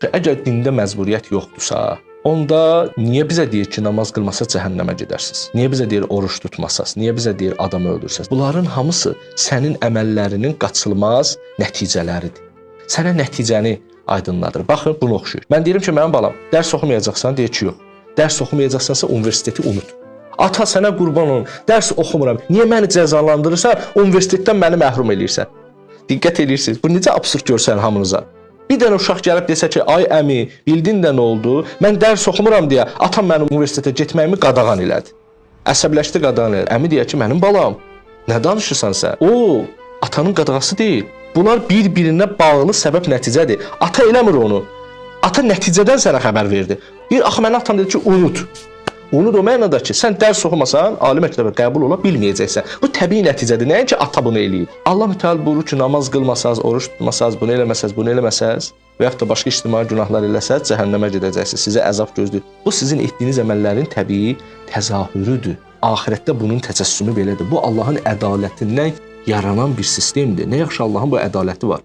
ki, əgər dində məcburiyyət yoxdursa, onda niyə bizə deyir ki, namaz qılmasa cəhənnəmə gedərsiniz? Niyə bizə deyir oruç tutmasaz? Niyə bizə deyir adam öldürsəz? Bunların hamısı sənin əməllərinin qaçılmaz nəticələridir. Sənə nəticəni aydınladır. Baxın, bunu oxşuyur. Mən deyirəm ki, mənim balam, dərs oxumayacaqsan, deyir ki, yox. Dərs oxumayacaqsansa universiteti unut. Ata sənə qurban olum. Dərs oxumuram. Niyə məni cəzalandırırsan? Universitetdən məni məhrum eləyirsən. Diqqət eləyirsiniz. Bu necə absurd görsənir hamınıza. Bir dənə uşaq gəlib desə ki, ay əmi, bildin də nə oldu? Mən dərs oxumuram deyə atam mənim universitetə getməyimi qadağan elədi. Əsəbləşdi, qadağan elədi. Əmi deyər ki, mənim balam, nə danışırsan sən? O, atanın qadağası deyil. Bunlar bir-birinə bağlı səbəb nəticədir. Ata eləmir onu. Ata nəticədən sənə xəbər verdi. Deyir, axı mənim atam dedi ki, unut. Unut o mənada ki, sən dərs oxumasan, ali məktəbə qəbul ola bilməyəcəksən. Bu təbii nəticədir. Nəinki ata bunu eləyir. Allah mütəal buyurur ki, namaz qılmasaz, oruç tutmasaz, bunu eləməsəz, bunu eləməsəz və yaxud da başqa ictimai günahlar eləsəz, cəhənnəmə gedəcəksiniz. Sizə əzab gözləyir. Bu sizin etdiyiniz əməllərin təbii təzahürüdür. Axirətdə bunun təcəssümü belədir. Bu Allahın ədalətindən yaranan bir sistemdir. Nə yaxşı Allahın bu ədaləti var.